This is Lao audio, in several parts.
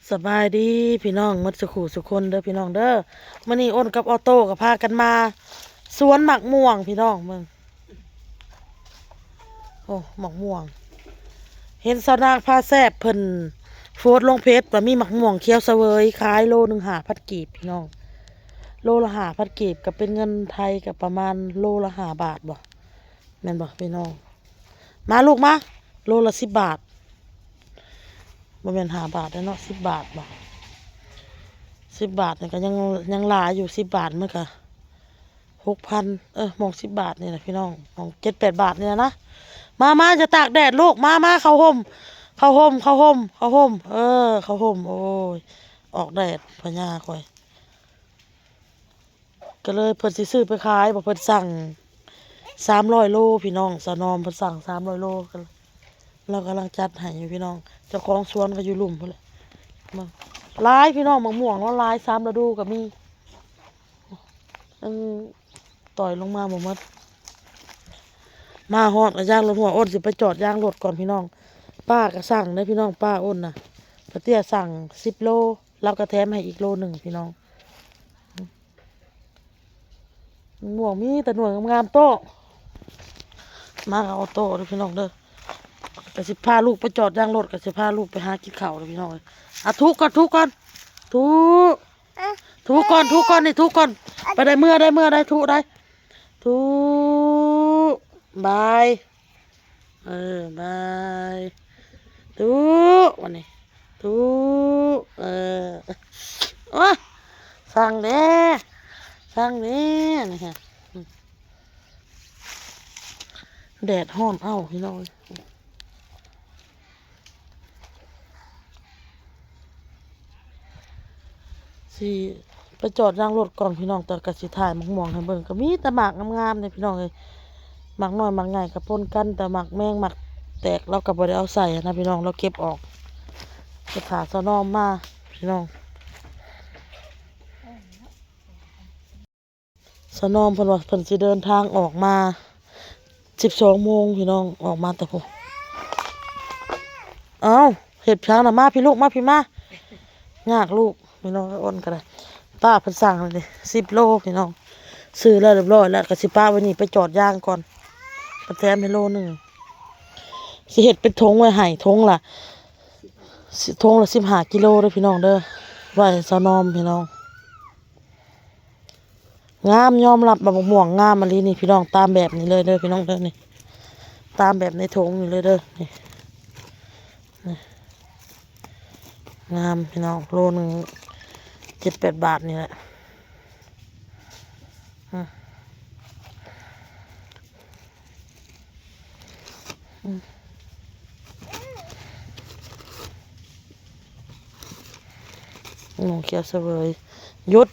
ສະບາຍດີພີ່ນ້ອງໝົດສູ່ຄູ່ສູ່ຄົນເດີພີ່ນ້ອງເດີ. ມື້ນີ້ອ້ນກັບອໍໂຕ້ກໍພາກັນມາສວນໝາກມ່ວງພີ່ນ້ອງເບິ່ງ. ໂອ້ ໝາກມ່ວງ ເຫັນສາວນາງພາແຊບເພິ່ນໂພສລົງເຟສວ່າມີໝາກມ່ວງຂຽວສະເຫວີຍຂາຍໂລໜຶ່ງຫ້າພັນກີບພີ່ນ້ອງ. ໂລລະຫ້າພັນກີບ ກໍເປັນເງິນໄທກໍປະມານໂລລະຫ້າບາດບໍ່ ແມ່ນບໍ່ພີ່ນ້ອງ? ມາລູກມາ ໂລລະສິບບາດ ບໍ່ແມ່ນຫ້າບາດເດ້ເນາະ ສິບບາດບໍ່? ສິບບາດນີ້ກໍຍັງ ຍັງຫຼາຍຢູ່ ສິບບາດມັນກໍຫົກພັນ ເອີ ໝ່ອງສິບບາດນີ້ແຫຼະພີ່ນ້ອງ ໝ່ອງເຈັດແປດບາດນີ້ແຫຼະນະ. ມາ ມາ ຢ່າຕາກແດດລູກ ມາ ມາ ເຂົ້າຮົ່ມ ເຂົ້າຮົ່ມ ເຂົ້າຮົ່ມ ເຂົ້າຮົ່ມ ເອີ ເຂົ້າຮົ່ມ. ໂອ້ຍ ອອກແດດພະຍາຂ້ອຍ. ກໍເລີຍເພິ່ນຊິຊື້ໄປຂາຍບໍ່ ເພິ່ນສັ່ງສາມຮ້ອຍໂລພີ່ນ້ອງ. ສາວນອມເພິ່ນສັ່ງສາມຮ້ອຍໂລ ລາວກຳລັງຈັດໃຫ້ຢູ່ພີ່ນ້ອງ. ເຈົ້າຂອງສວນກໍຢູ່ລຸ່ມພຸ້ນແຫຼະ. ມາ ຫຼາຍພີ່ນ້ອງ ໝາກມ່ວງລາວຫຼາຍ ສາມລະດູກໍມີ. ຍັງຕ່ອຍລົງມາບໍ່ໝົດ. ມາຮອດກໍຢາງລົດຫົວ ອ້ນຊິໄປຈອດຢາງລົດກ່ອນພີ່ນ້ອງ. ປ້າກໍສັ່ງເດ້ພີ່ນ້ອງ ປ້າອ້ນນະ ປາເຕ້ຍສັ່ງສິບໂລ ລາວກໍແຖມໃຫ້ອີກໂລໜຶ່ງພີ່ນ້ອງ. ໝາກມ່ວງມີແຕ່ໜ່ວຍງາມໆ ໂຕ້. ມາກັບອໍໂຕ້ເດີພີ່ນ້ອງເດີ. ກໍຊິພາລູກໄປຈອດຢາງລົດ ກໍຊິພາລູກໄປຫາກິນເຂົ້າເດີພີ່ນ້ອງເອີຍ. ອ່ະ ທຸກ່ອນ ທຸກ່ອນ ທຸ ທຸກ່ອນ ທຸກ່ອນ ນີ້ທຸກ່ອນ. ໄປໄດ້ ເມືອໄດ້ ເມືອໄດ້ ທຸໄດ້ ທຸ ບາຍ. ເອີ ບາຍ ທຸ ບາດນີ້ ທຸ ເອີ ໂອ້ຍ ສັ່ງແດ່ ສັ່ງແດ່ ນີ້ຮະ. ແດດຮ້ອນເອົ້າພີ່ນ້ອງເອີຍ. ຊິໄປຈອດຢາງລົດກ່ອນພີ່ນ້ອງ ແຕ່ກໍຊິຖ່າຍໝາກມ່ວງໃຫ້ເບິ່ງ ກໍມີແຕ່ໝາກງາມໆເດ້ພີ່ນ້ອງເອີຍ. ໝາກນ້ອຍໝາກໃຫຍ່ກໍປົນກັນ ແຕ່ໝາກແມງໝາກແຕກລາວກໍບໍ່ໄດ້ເອົາໃສ່ນະພີ່ນ້ອງ ລາວເກັບອອກ. ໄປຖ້າສາວນອມມາພີ່ນ້ອງ. ສາວນອມເພິ່ນວ່າເພິ່ນຊິເດີນທາງອອກມາສິບສອງໂມງພີ່ນ້ອງ ອອກມາແຕ່ພຸ້ນ. ເອົ້າ ເຮັດຫຍັງນະ ມາພີ້ລູກ ມາພີ້ມາ. ຍາກລູກພີ່ນ້ອງ ອ້ນກໍໄດ້. ປ້າເພິ່ນສັ່ງເດ້ສິບໂລພີ່ນ້ອງ ຊື້ແລ້ວຮຽບຮ້ອຍແລ້ວ ກໍຊິປະໄວ້ນີ້ໄປຈອດຢາງກ່ອນ ໄປແຖມໃຫ້ໂລໜຶ່ງ. ຊິເຮັດເປັນຖົງໄວ້ໃຫ້ ຖົງລະ ຖົງລະສິບຫ້າກິໂລເດີພີ່ນ້ອງເດີ ໄວ້ໃຫ້ສາວນອມພີ່ນ້ອງ. ງາມ ຍອມຮັບວ່າໝາກມ່ວງງາມອີ່ຫຼີນີ້ພີ່ນ້ອງ. ຕາມແບບນີ້ເລີຍເດີພີ່ນ້ອງເດີ ນີ້ ຕາມແບບໃນຖົງນີ້ເລີຍເດີ ນີ້ ນີ້ ງາມພີ່ນ້ອງ. ໂລໜຶ່ງເຈັດແປດບາດນີ້ແຫຼະ. ອືມ ອືມ ໜ່ວຍຂຽວສະເຫວີຍ. ຢຸດ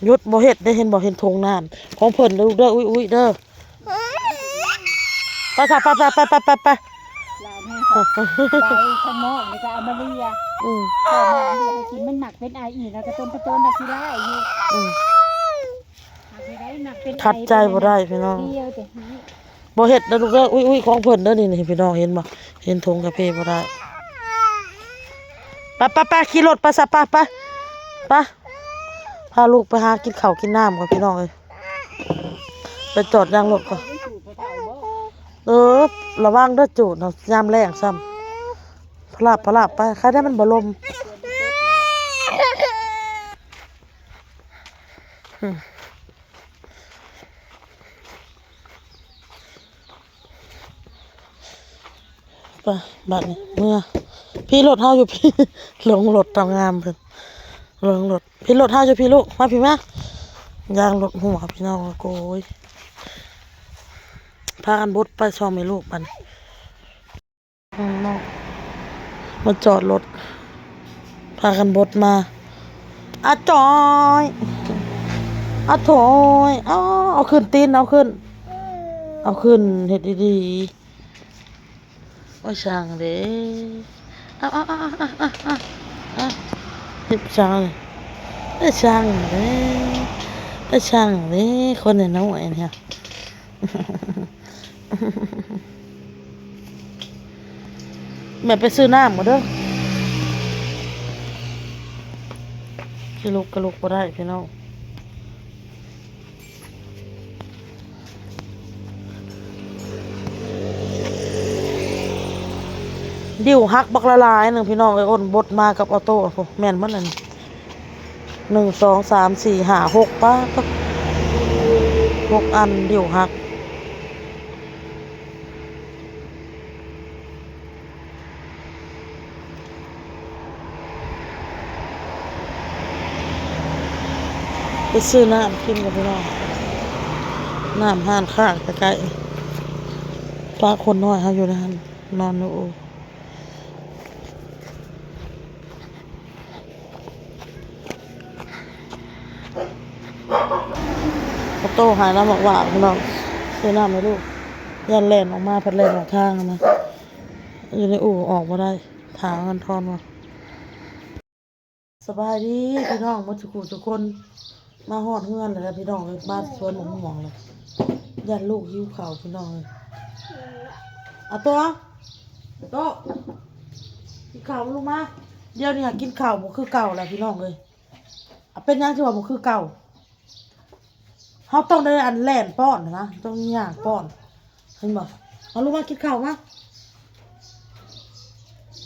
ຢຸດ ບໍ່ເຮັດເດ້ ເຫັນບໍ່ ເຫັນຖົງນ້ຳຂອງເພິ່ນເດີລູກເດີ ອຸ້ຍໆເດີ. ໄປຊະ ໄປ ໄປ ໄປ ໄປ ໄປ ໄປ. ຫຼາຍແຮງ ໄປຂ້າງນອກນີ້ກໍເອົາມາເລຍ. ອືມ ເອົາມາເລຍໃຫ້ກິນ ມັນໝາກເປັນໄອອີກ ແລ້ວກໍຕົ້ນປະໂຕນດອກຊິໄດ້ຢູ່. ອືມ ໝາກຊິໄດ້ ໝາກເປັນໄອ ຂັດໃຈບໍ່ໄດ້ພີ່ນ້ອງ ດຽວແຕ່ ບໍ່ເຮັດເດີລູກເດີ. ອຸ້ຍໆ ຂອງເພິ່ນເດີນີ້ ນີ້ພີ່ນ້ອງ ເຫັນບໍ່ ເຫັນຖົງກາເຟບໍ່ໄດ້. ໄປ ໄປ ໄປ ຂີ່ລົດໄປຊະ ໄປ ໄປ ໄປ. ພາລູກໄປຫາກິນເຂົ້າກິນນ້ຳກ່ອນພີ່ນ້ອງເອີຍ ໄປຈອດຢາງລົດກ່ອນ. ເອີ ລະວັງເດີ ຈູດເນາະ ຍາມແລ້ງຊ້ຳ. ພະລາບ ພະລາບໄປ ໃຄແດ່ມັນບໍ່ລົມ. ໄປ ບາດນີ້ເມືອ. ພີ້ ລົດເຮົາຢູ່ພີ້ ລົງລົດ ຕາມງາມເພິ່ນ ລົງລົດ. ພີ້ ລົດເຮົາຢູ່ພີ້ລູກ ມາພີ້ມາ. ຢາງລົດຮົ່ວພີ່ນ້ອງ ໂກຍ. ພາກັນບົດໄປ ສອງແມ່ລູກບັດນີ້. ອືມ ມາຈອດລົດ ພາກັນບົດມາ. ອາຈອຍ ອາໂຖຍ ເອົາ ເອົາຂຶ້ນຕີນ ເອົາຂຶ້ນ ເອົາຂຶ້ນ ເຮັດດີໆ. ໂອ້ຍ ຊ່າງເດ້ ເອົາ ເອົາ ເຮັດຊ່າງ ເຮັດຊ່າງເດ້ ເຮັດຊ່າງເດ້ ຄົນນ້ອຍໆນີ້. ແມ່ໄປຊື້ນ້ຳກ່ອນເດີ. ລຸກກະລຸກບໍ່ໄດ້ພີ່ນ້ອງ. ດິ້ວຫັກບັກຫຼາຍໆໜຶ່ງພີ່ນ້ອງເອີຍ. ໂອ້ນບົດມາກັບອໍໂຕ້ພຸ້ນ ແມ່ນໝົດແລ້ວນີ້ ໜຶ່ງ ສອງ ສາມ ສີ່ ຫ້າ ຫົກ ປາດໂທ້ ຫົກອັນດິ້ວຫັກ. ໄປຊື້ນ້ຳກິນກັນພີ່ນ້ອງ ນ້ຳຮ້ານຂ້າງໃກ້ໆ ປະຄົນນ້ອຍເຮົາຢູ່ໃນຫັ້ນ ນອນຢູ່ອູ່. ອໍໂຕ້ຫາຍນ້ຳໝາກຫວ້າພີ່ນ້ອງ ຊື້ນ້ຳໃຫ້ລູກ ຢ້ານແລ່ນອອກມາ ພັດແລ່ນອອກທາງຫັ້ນນະ ຢູ່ໃນອູ່ອອກບໍ່ໄດ້ ຖ້າເງິນທອນວ່າ. ສະບາຍດີພີ່ນ້ອງໝົດສູ່ຜູ້ສູ່ຄົນ ມາຮອດເຮືອນແລ້ວພີ່ນ້ອງເອີຍ ມາສວນໝາກມ່ວງແລ້ວ ຢ້ານລູກຫິວເຂົ້າພີ່ນ້ອງເອີຍ. ອາໂຕ້ ໂຕ້ ກິນເຂົ້າລູກມາ. ດຽວນີ້ຫາກິນເຂົ້າບໍ່ຄືເກົ່າແລ້ວພີ່ນ້ອງເອີຍ. ອາ ເປັນຫຍັງຄືວ່າບໍ່ຄືເກົ່າ? ເຮົາຕ້ອງໄດ້ອັນແລ່ນປ້ອນນະ ຕ້ອງຍ່າງປ້ອນ ເຫັນບໍ່? ເອົາລູກມາກິນເຂົ້າມາ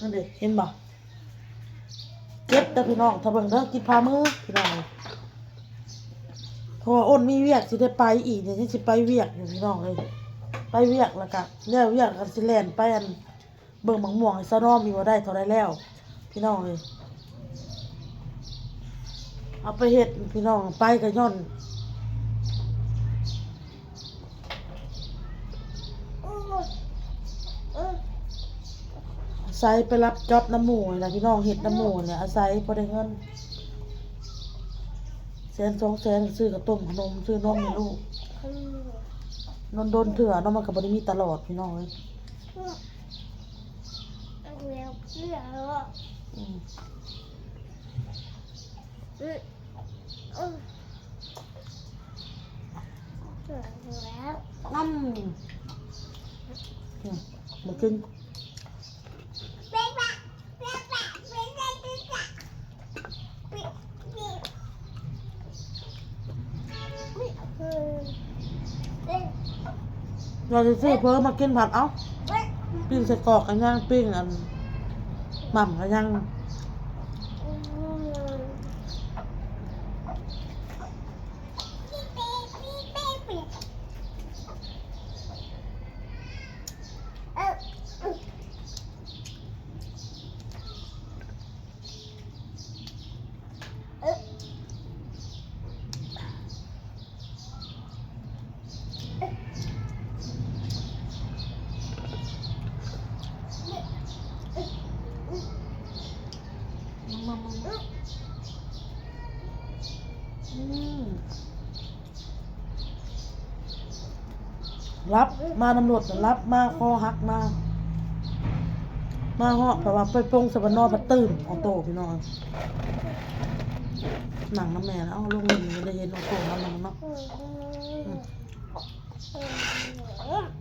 ນັ້ນເດ້ ເຫັນບໍ່? ເຈັບເດີພີ່ນ້ອງ ຖ້າເບິ່ງເດີ ກິນພາມືພີ່ນ້ອງເອີຍ. ເພາະວ່າໂອ້ນມີວຽກຊິໄດ້ໄປອີກເດ ຍັງຊິໄປວຽກຢູ່ພີ່ນ້ອງເອີຍ. ໄປວຽກແລ້ວກະແລ້ວວຽກກະຊິແລ່ນໄປອັນ ເບິ່ງໝາກມ່ວງໃຫ້ສາວນ້ອມອີກວ່າໄດ້ເທົ່າໃດແລ້ວ ພີ່ນ້ອງເອີຍ. ເອົາໄປເຮັດພີ່ນ້ອງ ໄປກະຍ້ອນອາໄສໄປຮັບຈ໊ອບນຳໝູ່ນີ້ລະພີ່ນ້ອງ ເຮັດນຳໝູ່ນີ້ລະ ອາໄສພໍໄດ້ເງິນ ແສນສອງແສນ ຊື້ກະຕົ້ມຂະໜົມ ຊື້ນົມໃຫ້ລູກ ດົນໆເທື່ອເນາະ ມັນກະບໍ່ໄດ້ມີຕະຫຼອດພີ່ນ້ອງເອີຍ. ອືມ ອືມ ອືມ ບໍ່ກິນ. ວ່າຊິຊື້ເຝີມາກິນ ພັດ ເອົ້າ ປີ້ງໄສ້ກອກກະຍັງ ປີ້ງອັນໝ່ຳກະຍັງ. ອືມ ຫຼັບມານຳລົດ ຫຼັບມາ ຄໍຫັກມາ ມາຮອດ ເພາະວ່າໄປປົງສະຫວັນນອນ ພັດຕື່ນ ອໍໂຕ້ພີ່ນ້ອງ. ນັ່ງນຳແມ່ ເອົ້າ ລົງເລີຍ ໄດ້ເຫັນອໍໂຕ້ນຳນຳເນາະ. ອືມ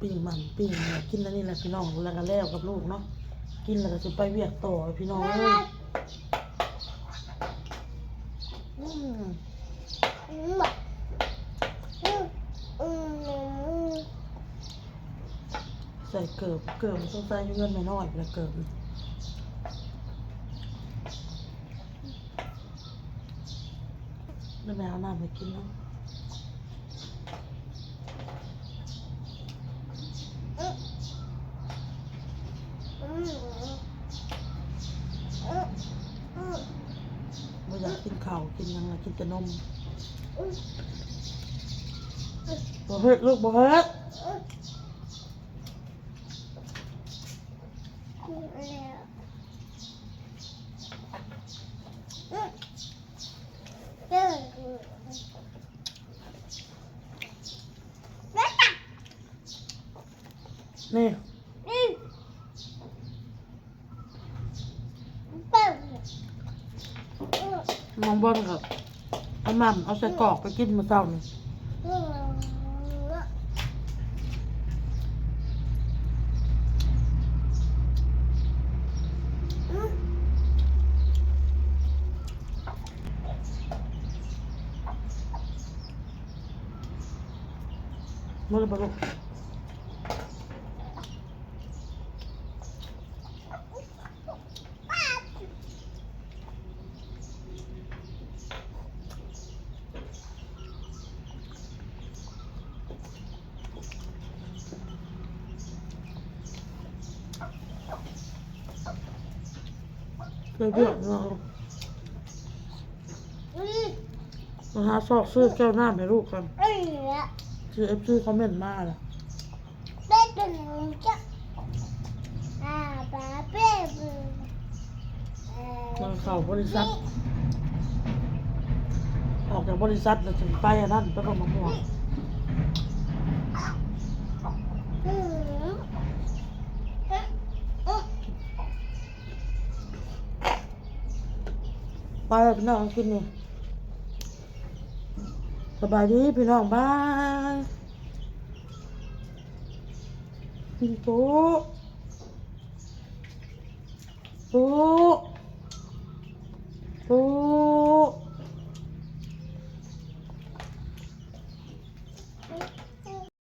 ປີ້ງມັນ ປີ້ງ ກິນອັນນີ້ແຫຼະພີ່ນ້ອງ ແລ້ວກະແລ້ວກັບລູກເນາະ ກິນແລ້ວກະຊິໄປວຽກຕໍ່ພີ່ນ້ອງເອີຍ. ອືມ ໃສ່ເກີບ ເກີບ ສົງໄສຢູ່ເຮືອນແມ່ນ້ອຍພຸ້ນແຫຼະ ເກີບ. ແມ່ເອົານ້ຳໃຫ້ກິນເນາະ. ບໍ່ຢາກກິນເຂົ້າກິນຫຍັງລະ ກິນແຕ່ນົມ. ບໍ່ເຮັດລູກ ບໍ່ເຮັດ. ນີ້ ມອງເບິ່ງກໍເອົາໝ່ຳ ເອົາໄສ້ກອກໄປກິນມື້ເຊົ້ານີ້. ອືມ ໝົດແລ້ວບໍ່ລູກ? ໄປວຽກເນາະ ມາຫາຊອກຊື້ແກ້ວນ້ຳໃຫ້ລູກກ່ອນ ຄືເອັຟຊີຄອມເມັນມາລະ. ເຂົ້າບໍລິສັດ ອອກຈາກບໍລິສັດແລ້ວຈຶ່ງໄປອັນນັ້ນ ໄປເບິ່ງໝາກມ່ວງ. ໄປແລ້ວພີ່ນ້ອງ ກິນນີ້. ສະບາຍດີພີ່ນ້ອງ ບາຍ. ໂອ້ ໂອ້ ໂອ້.